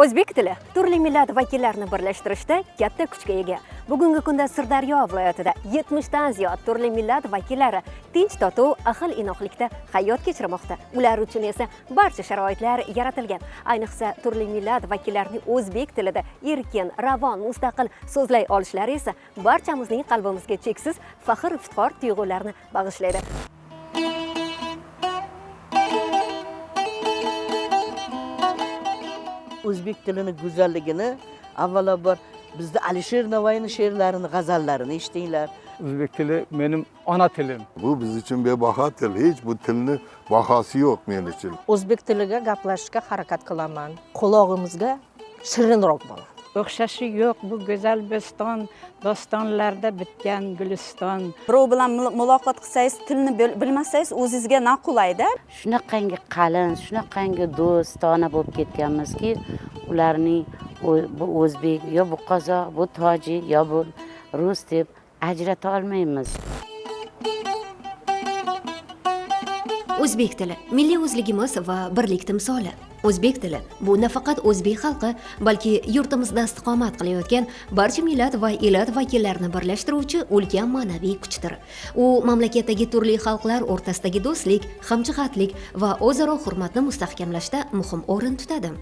O'zbek tili turli millat vakillarini birlashtirishda katta kuchga ega. Bugungi kunda Sirdaryo viloyatida 70 dan ziyod turli millat vakillari tinch totuv, ahil inoqlikda hayot kechirmoqda. Ular uchun esa barcha sharoitlar yaratilgan. Ayniqsa turli millat vakillarining o'zbek tilida erkin, ravon, mustaqil so'zlay olishlari esa barchamizning qalbimizga cheksiz faxr iftixor tuyg'ularini bag'ishlaydi. O'zbek tilini go'zalligini avvalambor bizda Alisher Navoiyning she'rlarini, g'azallarini eshitinglar. O'zbek tili benim ana tilim. Bu biz uchun bebaho til. Hech bu tilni bahosi yo'q men uchun. O'zbek tiliga gaplashishga harakat qilaman. Qulog'imizga shirinroq bo'ladi. O'xshashi yo'q bu go'zal bo'ston, dostonlarda bitgan guliston. Birov bilan muloqot qilsangiz, tilni bilmasangiz, o'zingizga noqulayda. Shunaqangi qalin, shunaqangi do'stona bo'lib ketganmizki, ularning bu o'zbek yo bu qozoq, bu tojik yo bu rus deb ajrata olmaymiz. O'zbek tili milliy o'zligimiz va birlik timsoli. O'zbek tili bu nafaqat o'zbek xalqi, balki yurtimizda istiqomat qilayotgan barcha millat va elat vakillarini birlashtiruvchi ulkan ma'naviy kuchdir. U mamlakatdagi turli xalqlar o'rtasidagi do'stlik, hamjihatlik va o'zaro hurmatni mustahkamlashda muhim o'rin tutadi.